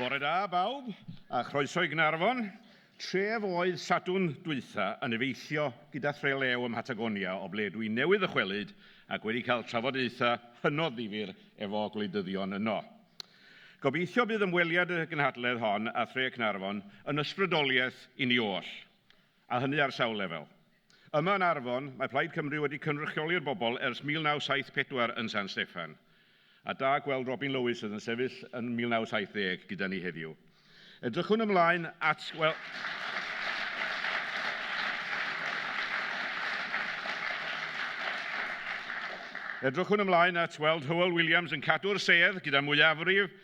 Bore da bawb, a chroeso i Gaernarfon. Tref oedd Sadwrn dwytha yn efeillio gyda Threlew ym Mhatagonia o ble dwi newydd ddychwelyd ac wedi cael trafodaethau hynod ddifyr efo gwleidyddion yno. Gobeithio bydd ymweliad y gynhadledd hon â thre Caernarfon yn ysbrydoliaeth i ni oll, a hynny ar sawl lefel. Yma yn Arfon, mae Plaid Cymru wedi cynrychioli'r bobl ers 1974 yn San Steffan. A da gweld Robin Lewis sydd yn sefyll yn 1970 gyda ni heddiw. Edrychwn ymlaen at... Wel, Edrychwn ymlaen at weld Hywel Williams yn cadw'r sedd gyda mwyafrif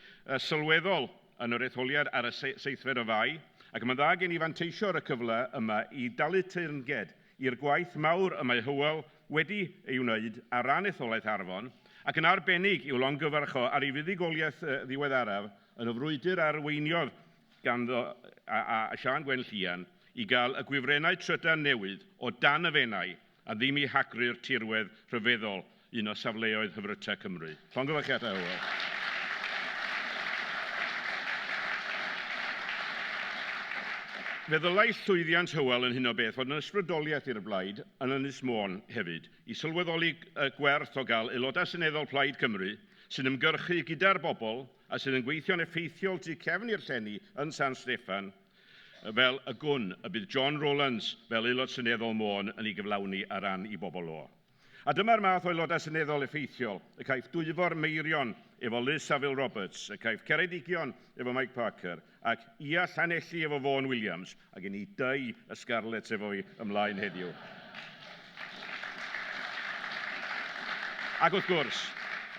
sylweddol yn yr etholiad ar y seithfed o Fai, ac mae'n dda gen i fanteisio ar y cyfle yma i dalu teyrnged i'r gwaith mawr y mae Hywel wedi ei wneud ar ran etholaeth Arfon, ac yn arbennig i'w longyfarch o ar ei fuddugoliaeth ddiweddaraf yn y frwydr a arweiniodd ganddo a, a Siân Gwenllian i gael y gwifrennau trydan newydd o dan y Fenai a ddim i hagru'r tirwedd rhyfeddol, un o safleoedd hyfryta Cymru. Llongyfarchiadau, Hywel. Fe ddylai llwyddiant Hywel yn hyn o beth fod yn ysbrydoliaeth i'r blaid yn Ynys Môn hefyd, i sylweddoli y gwerth o gael aelodau seneddol Plaid Cymru sy'n ymgyrchu gyda'r bobl a sydd yn gweithio'n effeithiol tu cefn i'r llenni yn San Steffan, fel y gwn y bydd John Rowlands fel aelod seneddol Môn yn ei gyflawni ar ran i bobl o. A dyma'r math o aelodau seneddol effeithiol, y caiff Dwyfor Meirion efo Liz Saville Roberts, y caiff Ceredigion efo Mike Parker, ac ia Llanelli efo Vaughan Williams, a gen i dai y Scarlets efo fi ymlaen heddiw. Ac wrth gwrs,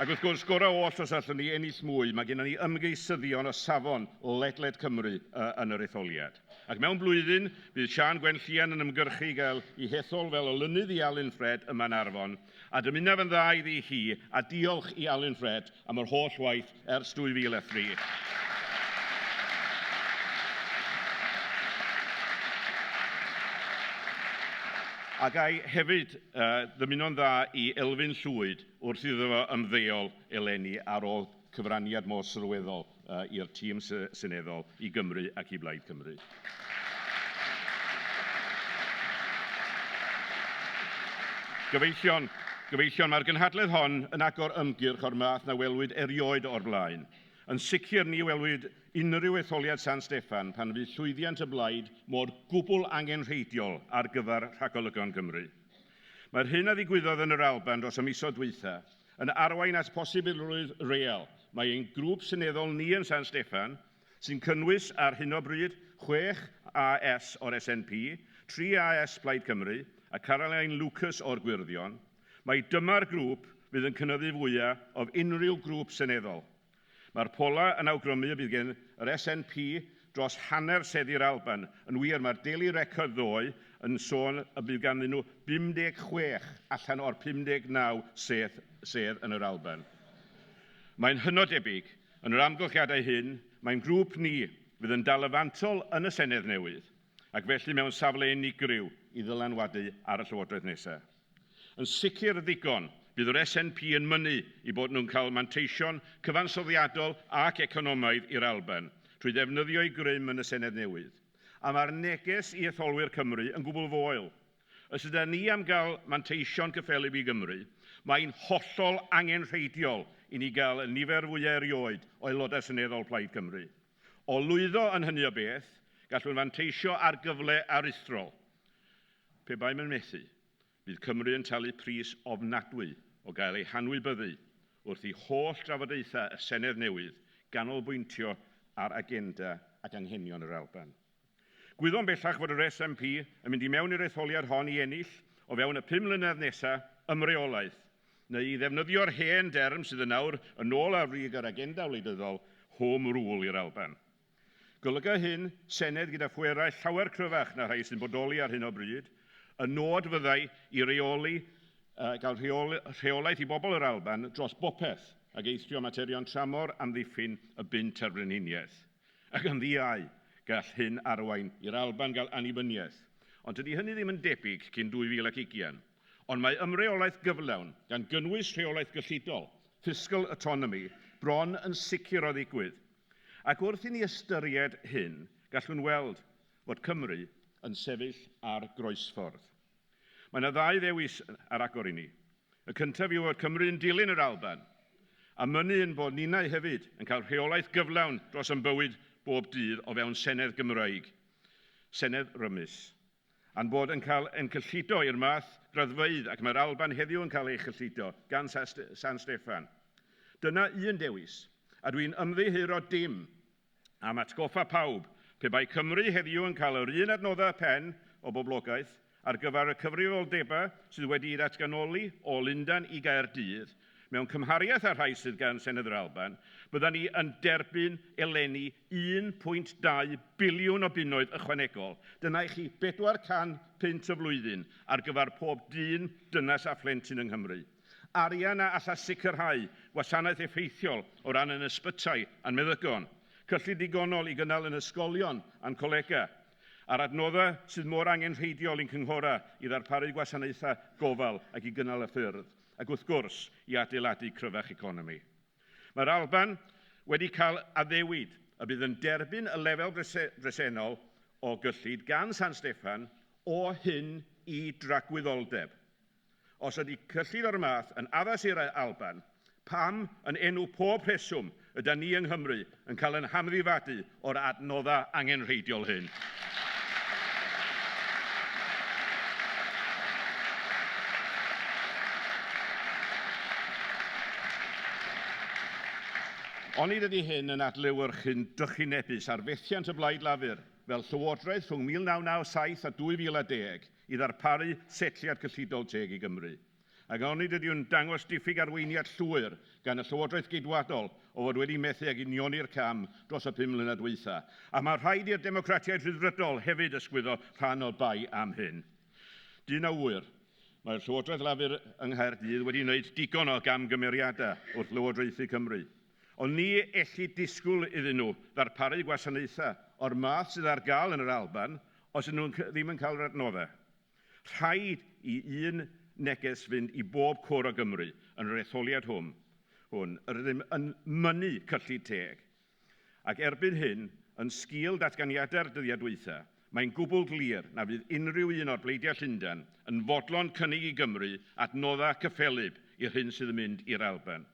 ac wrth gwrs, gorau oll os allwn ni ennill mwy, mae gennym ni ymgeisyddion o safon ledled Cymru yn yr etholiad. Ac mewn blwyddyn, bydd Siân Gwenllian yn ymgyrchu i gael ei hethol fel olynydd i Alun Ffred yma yn Arfon, a dymunaf yn dda iddi hi, a diolch i Alun Ffred am yr holl waith ers 2003. A ga i hefyd ddymuno'n dda i Elfyn Llwyd wrth iddo fo ymddeol eleni ar ôl cyfraniad mor sylweddol i'r tîm seneddol i Gymru ac i Blaid Cymru. Gyfeillion, gyfeillion, mae'r gynhadledd hon yn agor ymgyrch o'r math na welwyd erioed o'r blaen. Yn sicr, ni welwyd unrhyw etholiad San Steffan pan fydd llwyddiant y blaid mor gwbl angenrheidiol ar gyfer rhagolygon Cymru. Mae'r hyn a ddigwyddodd yn yr Alban dros y misoedd dwytha yn arwain at posibilrwydd real. Mae ein grŵp seneddol ni yn San Steffan, sy'n cynnwys ar hyn o bryd 6 AS o'r SNP, 3 AS Plaid Cymru a Caroline Lucas o'r Gwyrddion, mai dyma'r grŵp fydd yn cynyddu fwyaf of unrhyw grŵp seneddol. Mae'r polau yn awgrymu y bydd gen yr SNP dros hanner seddi'r Alban. Yn wir, mae'r Daily Record ddoe yn sôn y bydd ganddyn nhw 56 allan o'r 59 sedd, sedd yn yr Alban. Mae'n hynod debyg, yn yr amgylchiadau hyn, mae'n grŵp ni fydd yn dal y fantol yn y Senedd newydd, ac felly mewn safle unigryw i ddylanwadu ar y Llywodraeth nesaf. Yn sicr ddigon, bydd yr SNP yn mynnu eu bod nhw'n cael manteision cyfansoddiadol ac economaidd i'r Alban trwy ddefnyddio'u grym yn y Senedd newydd. A mae'r neges i etholwyr Cymru yn gwbl foel. Os ydyn ni am gael manteision cyffelyb i Gymru, mae'n hollol angenrheidiol i ni gael y nifer fwyaf erioed o aelodau seneddol Plaid Cymru. O lwyddo yn hynny o beth, gallwn fanteisio ar gyfle aruthrol. Pe baem yn methu, bydd Cymru yn talu pris ofnadwy o gael ei hanwybyddu wrth i holl drafodaethau y Senedd newydd ganolbwyntio ar agenda ac anghenion yr Alban. Gwyddom bellach fod yr SNP yn mynd i mewn i'r etholiad hon i ennill, o fewn y 5 mlynedd nesaf, ymreolaeth, neu i ddefnyddio'r hen derm sydd yn awr yn ôl ar frig yr agenda wleidyddol, Home Rule i'r Alban. Golyga hyn Senedd gyda phwerau llawer cryfach na rhai sy'n bodoli ar hyn o bryd. Y nod fyddai i reoli, gael rheolaeth i bobl yr Alban dros bopeth ac eithrio materion tramor, amddiffyn, y bunt a'r frenhiniaeth. Ac yn ddiau, gall hyn arwain i'r Alban gael annibyniaeth. Ond dydy hynny ddim yn debyg cyn 2020. Ond mae ymreolaeth gyflawn, gan gynnwys rheolaeth gyllidol, fiscal autonomy, bron yn sicr o ddigwydd. Ac wrth i ni ystyried hyn, gallwn weld fod Cymru yn sefyll ar groesffordd. Mae yna ddau ddewis ar agor i ni. Y cyntaf yw fod Cymru yn dilyn yr Alban, a mynnu yn bod ninnau hefyd yn cael rheolaeth gyflawn dros ein bywyd bob dydd o fewn Senedd Gymreig, Senedd rymus, a'n bod yn cael ein cyllido i'r math graddfeydd ac mae'r Alban heddiw yn cael ei chyllido gan San Steffan. Dyna un dewis, a dwi'n ymddiheuro dim am atgoffa pawb pe bai Cymru heddiw yn cael yr un adnoddau pen o boblogaeth ar gyfer y cyfrifoldebau sydd wedi'i ddatganoli o Lundain i Gaerdydd, mewn cymhariaeth â'r rhai sydd gan Senedd yr Alban, byddan ni yn derbyn eleni 1.2 biliwn o bunnoedd ychwanegol. Dyna i chi 400 punt y flwyddyn ar gyfer pob dyn, dynes a phlentyn yng Nghymru. Arian a alla sicrhau gwasanaeth effeithiol o ran yn ysbytai a'n meddygon, cyllid digonol i gynnal yn ysgolion a'n colegau, a'r adnoddau sydd mor angenrheidiol i'n cynghorau i ddarparu gwasanaethau gofal ac i gynnal y ffyrdd, ac wrth gwrs i adeiladu cryfach economi. Mae'r Alban wedi cael addewid y bydd yn derbyn y lefel bresennol o gyllid gan San Steffan o hyn i dragwyddoldeb. Os ydy cyllid o'r math yn addas i'r Alban, pam yn enw pob rheswm ydy ni yng Nghymru yn cael ein hamddifadu o'r adnoddau angenrheidiol hyn? Onid ydy hyn yn adlewyrchu'n drychinebus ar fethiant y Blaid Lafur fel Llywodraeth rhwng 1997 a 2010 i ddarparu setliad cyllidol teg i Gymru? Ac onid ydy nhw'n dangos diffyg arweiniad llwyr gan y Llywodraeth Geidwadol o fod wedi methu ag unioni'r cam dros y 5 mlynedd dwytha. A mae rhaid i'r Democratiaid Rhyddfrydol hefyd ysgwyddo rhan o'r bai am hyn. Dyn a ŵyr, mae'r Llywodraeth Lafur yng Nghaerdydd wedi wneud digon o gamgymeriadau wrth lywodraethu Cymru. Ond ni elli disgwyl iddyn nhw ddarparu gwasanaethau o'r math sydd ar gael yn yr Alban os ydyn nhw ddim yn cael yr adnoddau. Rhaid i un neges fynd i bob cwr o Gymru yn yr etholiad hwn. Yr ydym yn mynnu cyllid teg. Ac erbyn hyn, yn sgil datganiadau'r dyddiau dwytha, mae'n gwbl glir na fydd unrhyw un o'r bleidiau Llundain yn fodlon cynnig i Gymru adnoddau cyffelyb i'r hyn sydd yn mynd i'r Alban.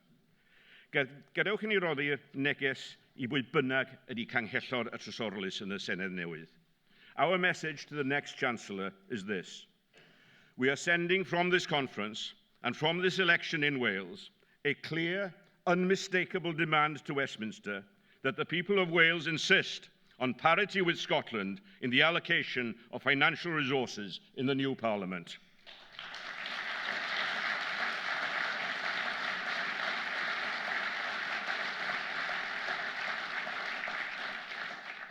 Gadewch i ni roddi'r neges i bwy bynnag ydy canghellor y Trysorlys yn y Senedd newydd. Our message to the next Chancellor is this. We are sending from this conference and from this election in Wales a clear, unmistakable demand to Westminster that the people of Wales insist on parity with Scotland in the allocation of financial resources in the new Parliament.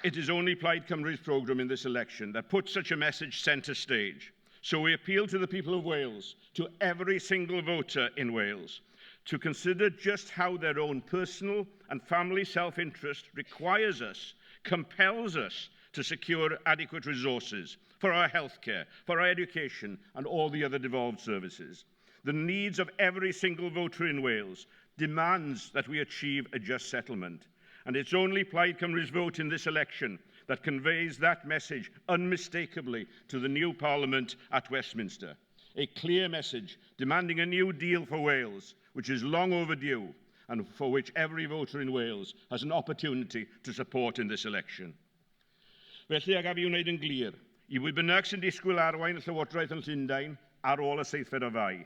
It is only Plaid Cymru's programme in this election that puts such a message centre stage. So we appeal to the people of Wales, to every single voter in Wales, to consider just how their own personal and family self-interest requires us, compels us to secure adequate resources for our healthcare, for our education and all the other devolved services. The needs of every single voter in Wales demands that we achieve a just settlement. And it's only Plaid Cymru's vote in this election that conveys that message unmistakably to the new Parliament at Westminster. A clear message demanding a new deal for Wales, which is long overdue and for which every voter in Wales has an opportunity to support in this election. Felly, a gaf i wneud yn glir, i bwy bynnag sy'n disgwyl arwain y Llywodraeth yn Llundain ar ôl y 7 o Fai,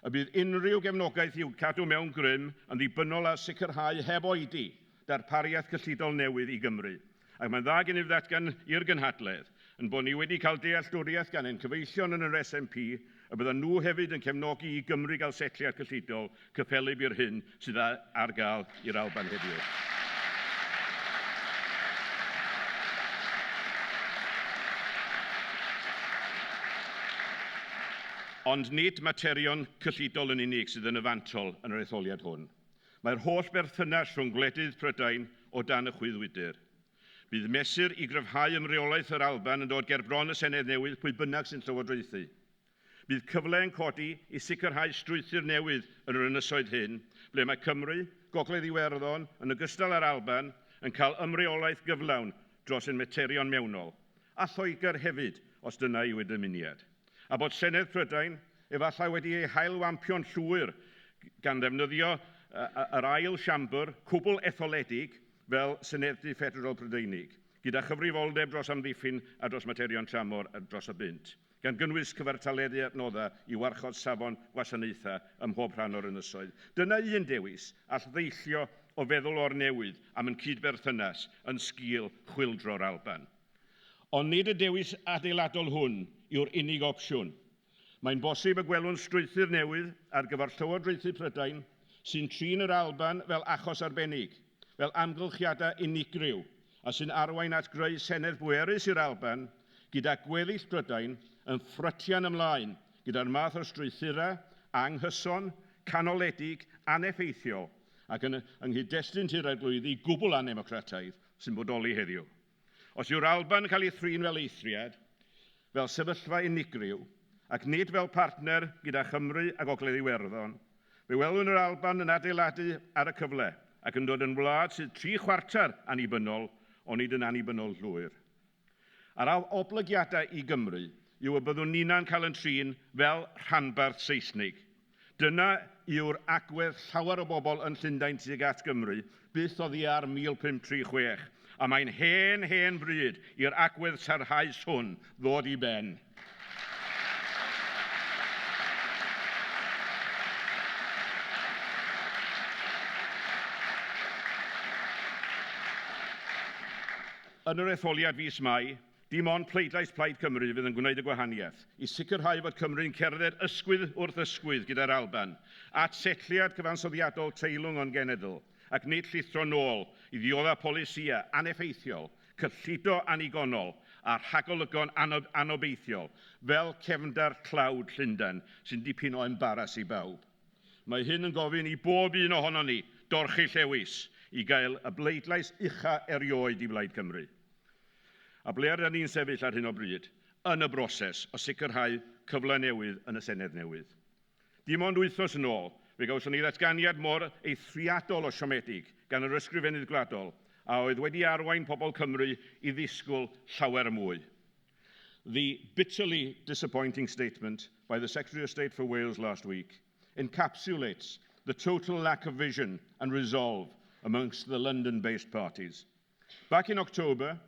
y bydd unrhyw gefnogaeth i'w cadw mewn grym yn ddibynnol ar sicrhau heb oedi darpariaeth cyllidol newydd i Gymru. Ac mae'n dda gennyf ddatgan i'r gynhadledd yn bod ni wedi cael dealltwriaeth gan ein cyfeillion yn yr SNP y byddan nhw hefyd yn cefnogi i Gymru gael setliad cyllidol cyffelyb i'r hyn sydd ar gael i'r Alban heddiw. Ond nid materion cyllidol yn unig sydd yn y fantol yn yr etholiad hwn. Mae'r holl berthynas rhwng gwledydd Prydain o dan y chwyddwydr. Bydd mesur i gryfhau ymreolaeth yr Alban yn dod ger bron y Senedd newydd pwy bynnag sy'n llywodraethu. Bydd cyfle yn codi i sicrhau strwythur newydd yn yr ynysoedd hyn, ble mae Cymru, Gogledd Iwerddon, yn ogystal â'r Alban, yn cael ymreolaeth gyflawn dros ein materion mewnol, a Lloegr hefyd, os dyna yw ei dymuniad. A bod Senedd Prydain efallai wedi ei hailwampio'n llwyr gan ddefnyddio yr ail siambr cwbl etholedig fel Senedd Ffederal Prydeinig, gyda chyfrifoldeb dros amddiffyn a dros materion tramor a dros y bunt, gan gynnwys cyfartaleddu adnoddau i warchod safon gwasanaethau ym mhob rhan o'r ynysoedd. Dyna un dewis all ddeillio o feddwl o'r newydd am yn cydberthynas yn sgil chwyldro'r Alban. Ond nid y dewis adeiladol hwn yw'r unig opsiwn. Mae'n bosib y gwelwn strwythur newydd ar gyfer Llywodraethu Prydain sy'n trin yr Alban fel achos arbennig, fel amgylchiadau unigryw, a sy'n arwain at greu Senedd bwerus i'r Alban gyda gweddill Prydain yn ffrytian ymlaen gyda'r math o strwythurau anghyson, canoledig, aneffeithiol ac yn, yng nghyd-destun Tŷ'r Arglwyddi gwbl anemocrataidd sy'n bodoli heddiw. Os yw'r Alban yn cael ei thrin fel eithriad, fel sefyllfa unigryw, ac nid fel partner gyda Chymru a Gogledd Iwerddon, fe welwn yr Alban yn adeiladu ar y cyfle ac yn dod yn wlad sydd 3/4 annibynnol, ond nid yn annibynnol llwyr. A'r oblygiadau i Gymru yw y byddwn ninnau'n cael yn trin fel rhanbarth Seisnig. Dyna yw'r agwedd llawer o bobl yn Llundain tuag at Gymru, byth oddi ar 1536, a mae'n hen, hen bryd i'r agwedd sarhaus hwn ddod i ben. Yn yr etholiad fis Mai, dim ond pleidlais Plaid Cymru fydd yn gwneud y gwahaniaeth i sicrhau fod Cymru'n cerdded ysgwydd wrth ysgwydd gyda'r Alban at setliad cyfansoddiadol teilwng o'n genedl ac nid llithro nôl i ddioddef polisïau aneffeithiol, cyllido annigonol a rhagolygon anobeithiol fel cefndar tlawd Llundain sy'n dipyn o embaras i bawb. Mae hyn yn gofyn i bob un ohonon ni dorchi llewis i gael y bleidlais ucha erioed i Blaid Cymru. A ble ydyn ni'n sefyll ar hyn o bryd? Yn y broses o sicrhau cyfle newydd yn y Senedd newydd. Dim ond wythnos yn ôl, fe gawson ni ddatganiad mor eithriadol o siomedig gan yr Ysgrifennydd Gwladol a oedd wedi arwain pobl Cymru i ddisgwyl llawer mwy. The bitterly disappointing statement by the Secretary of State for Wales last week encapsulates the total lack of vision and resolve amongst the London-based parties. Back in October,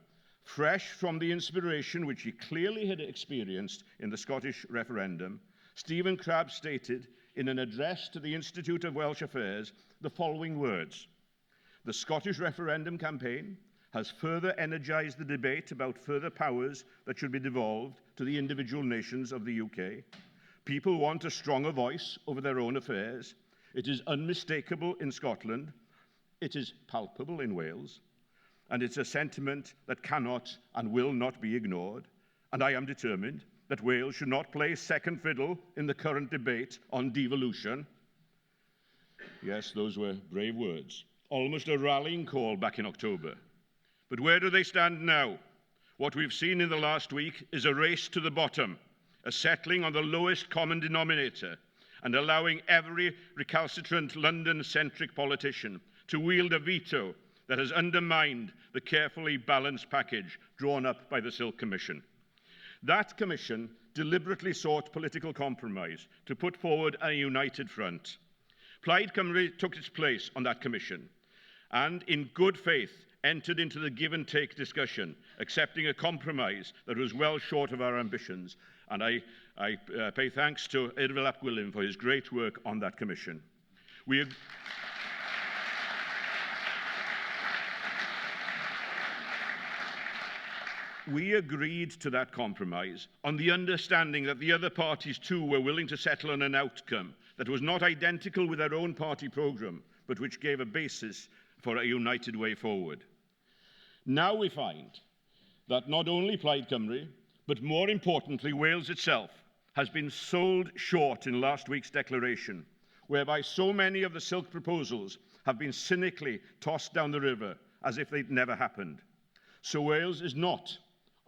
fresh from the inspiration which he clearly had experienced in the Scottish referendum, Stephen Crabb stated in an address to the Institute of Welsh Affairs the following words: "The Scottish referendum campaign has further energised the debate about further powers that should be devolved to the individual nations of the UK. People want a stronger voice over their own affairs. It is unmistakable in Scotland. It is palpable in Wales. And it's a sentiment that cannot and will not be ignored. And I am determined that Wales should not play second fiddle in the current debate on devolution." Yes, those were brave words. Almost a rallying call back in October. But where do they stand now? What we've seen in the last week is a race to the bottom, a settling on the lowest common denominator, and allowing every recalcitrant London-centric politician to wield a veto that has undermined the carefully balanced package drawn up by the Silk Commission. That commission deliberately sought political compromise to put forward a united front. Plaid Cymru took its place on that commission and, in good faith, entered into the give-and-take discussion, accepting a compromise that was well short of our ambitions. And I pay thanks to Eurfyl ap Gwilym for his great work on that commission. We agreed to that compromise on the understanding that the other parties too were willing to settle on an outcome that was not identical with their own party programme, but which gave a basis for a united way forward. Now we find that not only Plaid Cymru, but more importantly Wales itself, has been sold short in last week's declaration, whereby so many of the Silk proposals have been cynically tossed down the river as if they'd never happened. So Wales is not,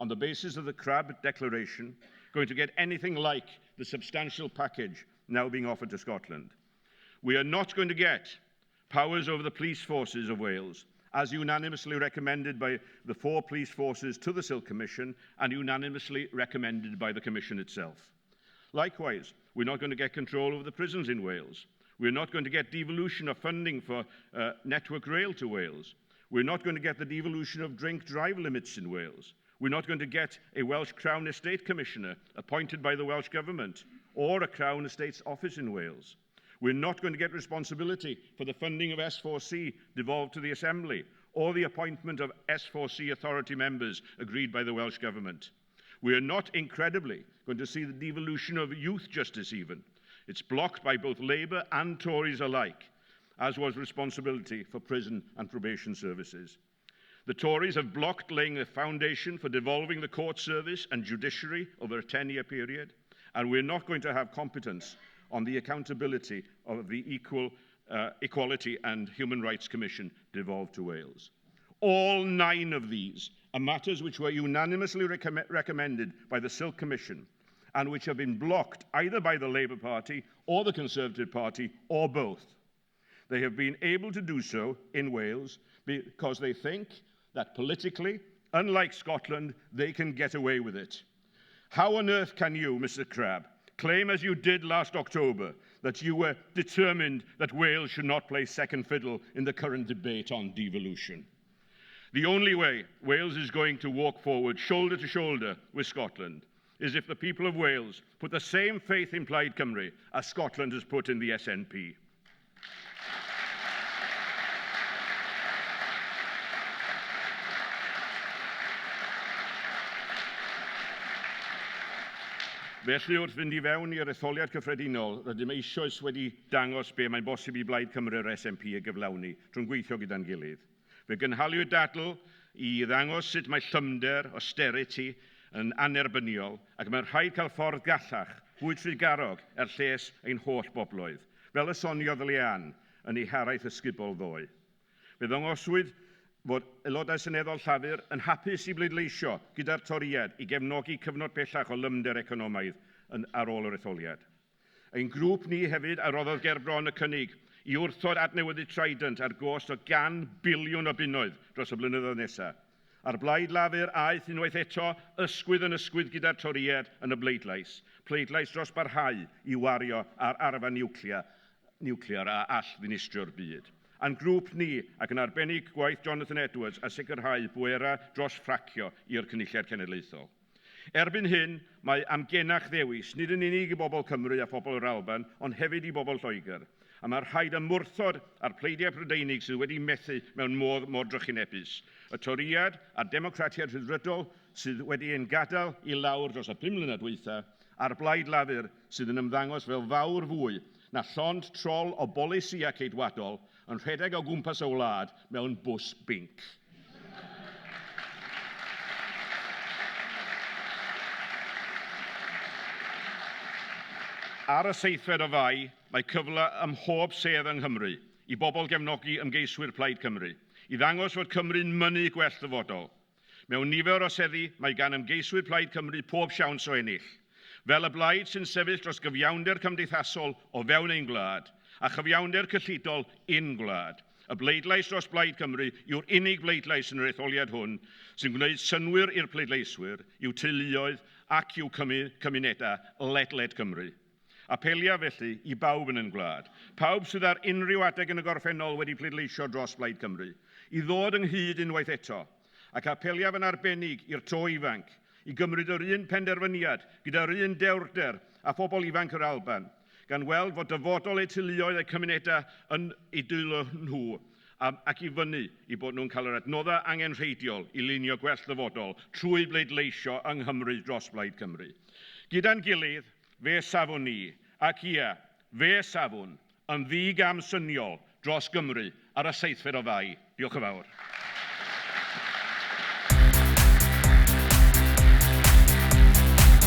on the basis of the Crabb Declaration, going to get anything like the substantial package now being offered to Scotland. We are not going to get powers over the police forces of Wales as unanimously recommended by the four police forces to the Silk Commission and unanimously recommended by the Commission itself. Likewise, we're not going to get control over the prisons in Wales. We're not going to get devolution of funding for Network Rail to Wales. We're not going to get the devolution of drink drive limits in Wales. We're not going to get a Welsh Crown Estate Commissioner appointed by the Welsh Government or a Crown Estates Office in Wales. We're not going to get responsibility for the funding of S4C devolved to the Assembly or the appointment of S4C authority members agreed by the Welsh Government. We are not, incredibly, going to see the devolution of youth justice even. It's blocked by both Labour and Tories alike, as was responsibility for prison and probation services. The Tories have blocked laying the foundation for devolving the court service and judiciary over a 10-year period, and we're not going to have competence on the accountability of the Equality and Human Rights Commission devolved to Wales. All 9 of these are matters which were unanimously recommended by the Silk Commission and which have been blocked either by the Labour Party or the Conservative Party or both. They have been able to do so in Wales because they think that politically, unlike Scotland, they can get away with it. How on earth can you, Mr Crabb, claim as you did last October that you were determined that Wales should not play second fiddle in the current debate on devolution? The only way Wales is going to walk forward shoulder to shoulder with Scotland is if the people of Wales put the same faith in Plaid Cymru as Scotland has put in the SNP. Felly, wrth fynd i fewn i'r etholiad cyffredinol, rydym eisoes wedi dangos be mae'n bosib i Blaid Cymru a'r SNP ei gyflawni trwy'n gweithio gyda'n gilydd. Fe gynhaliwyd dadl i ddangos sut mae llymder, austerity, yn annerbyniol, ac mae'n rhaid cael ffordd gallach, fwy trugarog er lles ein holl bobloedd, fel y soniodd Leanne yn ei haraith ysgubol ddoe. Fe ddangoswyd fod aelodau seneddol Llafur yn hapus i bleidleisio gyda'r Torïaid i gefnogi cyfnod pellach o lymder economaidd ar ôl yr etholiad. Ein grŵp ni hefyd a roddodd ger bron y cynnig i wrthod adnewyddu Trident ar gost o 100 biliwn o bunnoedd dros y blynyddoedd nesaf. A'r Blaid Lafur aeth unwaith eto ysgwydd yn ysgwydd gyda'r Torïaid yn y bleidlais, pleidlais dros barhau i wario ar arfa niwclear a all ddinistrio'r byd. A'n grŵp ni, ac yn arbennig gwaith Jonathan Edwards, a sicrhau bwera dros ffracio i'r Cynulliad Cenedlaethol. Erbyn hyn, mae amgenach ddewis, nid yn unig i bobl Cymru a phobl yr Alban, ond hefyd i bobl Lloegr. A mae rhaid ymwrthod â'r pleidiau Prydeinig sydd wedi methu mewn modd mor drychinebus. Y Torïaid a'r Democratiaid Rhyddfrydol sydd wedi ein gadael i lawr dros y 5 mlynedd dwytha, a'r Blaid Lafur sydd yn ymddangos fel fawr fwy na llond trol o bolisïau ceidwadol yn rhedeg o gwmpas y wlad mewn bws binc. Ar y 7fed o Fai, mae cyfle ym mhob sedd yng Nghymru i bobl gefnogi ymgeiswyr Plaid Cymru, i ddangos fod Cymru'n mynnu gwell ddyfodol. Mewn nifer o seddi, mae gan ymgeiswyr Plaid Cymru pob siawns o ennill. Fel y blaid sy'n sefyll dros gyfiawnder cymdeithasol o fewn ein gwlad, a chyfiawnder cyllidol un gwlad. Y bleidlais dros Blaid Cymru yw'r unig bleidlais yn yr etholiad hwn sy'n gwneud synnwyr i'r pleidleiswyr, i'w teuluoedd ac i'w cymunedau ledled Cymru. Apelia felly i bawb yn ein gwlad, pawb sydd ar unrhyw adeg yn y gorffennol wedi pleidleisio dros Blaid Cymru, i ddod ynghyd unwaith eto, ac apeliaf yn arbennig i'r to ifanc, i gymryd yr un penderfyniad gyda'r un dewrder a phobl ifanc yr Alban, gan weld fod dyfodol eu teuluoedd eu cymunedau yn eu dwylo nhw ac i fyny i bod nhw'n cael yr adnoddau angenrheidiol i lunio gwell ddyfodol trwy bleidleisio yng Nghymru dros Blaid Cymru. Gyda'n gilydd, fe safwn ni, ac ia, fe safwn, yn ddigamsyniol dros Gymru ar y 7fed o Fai. Diolch yn fawr.